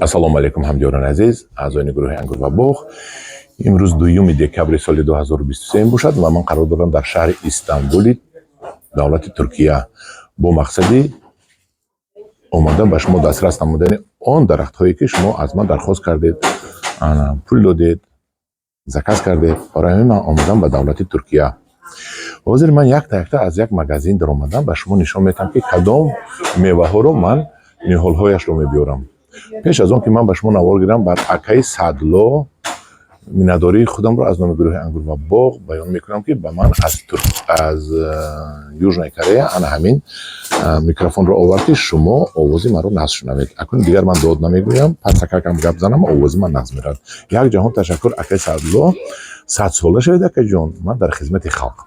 Ассалому алайкум, ҳамдиёрони азиз, аъзоёни гурӯҳи «Ангур ва боғ». Имрӯз 2 декабри соли 2023 бошад ва ман қарор дорам дар шаҳри Истанбули давлати Туркия бо мақсади омада ба шумо дастрас намудани он дарахтҳое, ки шумо аз ман дархост кардед, пул додед, заказ кардед. Барои ҳамин ман омадам ба давлати Туркия. Ҳозир ман якта якта аз як магазин даромадам, ба шумо нишон медиҳам, ки кадом меваҳоро ман ниҳолҳояшро мебиёрам. Пеш аз он ки ман ба шумо навор гирам, бар акаи Садло миннатдории худамро аз номи гурӯҳи «Ангур ва боғ» баён мекунам, ки ба ман аз Южная Корея ана ҳамин микрофонро овард, ки шумо овози маро нағз шунавед. Акнун дигар ман дод намегӯям, пасакакам гап занам, овози ман нағз меравад. Як ҷаҳон ташаккур, акаи Садло, 100 сола шавед, акаҷон. Ман дар хизмати халқ.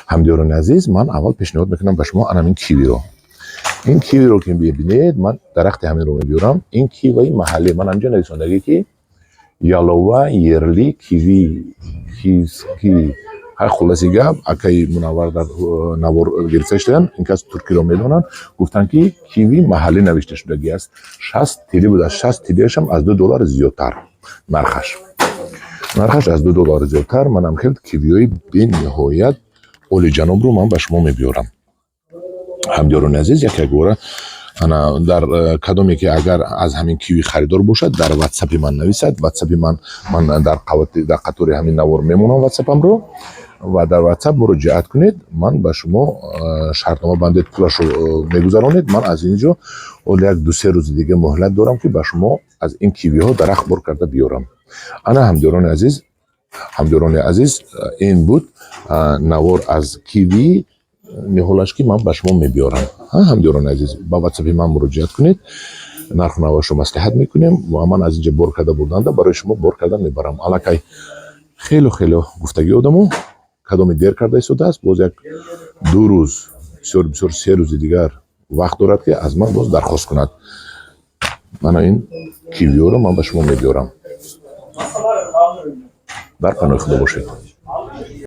Ҳамдиёрони азиз, ман аввал пешниҳод мекунам ба шумо ана ҳамин кивиро. Ин кивиро ки мебинед, ман дарахти ҳаминро мебиёрам. Ин киваи маҳаллӣ, ман ҳамҷо нависондагӣ, ки Ялова yerli kivi киски. Ҳай, хулоси гап, акаи Мунаввар дар навор гирифта шудан, ин кас туркиро медонанд, гуфтанд, ки киви маҳаллӣ навишта шудагӣ аст. 60 тили будааст, 60 тилиашам аз 2 доллар зиёдтар нархаш, аз 2 доллар зиёдтар. Манам хел кивиҳои бениҳоят олиҷанобро ман ба шумо мебиёрам, ҳамдиёрони азиз. Як якбора ана дар кадоме ки агар аз ҳамин киви харидор бошад, дар ватсапи ман нависад. Ватсапи ман дар қатори ҳамин навор мемонам ватсапамро ва дар ватсап муроҷиат кунед. Ман ба шумо шартнома бандед, пулашро мегузаронед. Ман аз ин ҷо ҳоло як ду се рӯзи дига муҳлат дорам, ки ба шумо аз ин кивиҳо дарахт бор карда биёрам. Ана, ҳамдиёрони азиз, ин буд навор аз киви ниҳолаш, ки ман ба шумо мебиёрам. Ҳамдиёрони азиз, ба ватсапи ман муроҷиат кунед, нарху навашро маслиҳат мекунем ва ман аз инҷа бор карда бурданда барои шумо бор карда мебарам. Аллакай хело хело гуфтагӣ одамо, кадоме дер карда истодааст, боз як ду рӯз, бисёр бисёр 3 рӯзи дигар вақт дорад, ки аз ман боз дархост кунад. Мана ин кивиёро ман ба шумо мебиёрам. Дар паноҳи Худо бошед.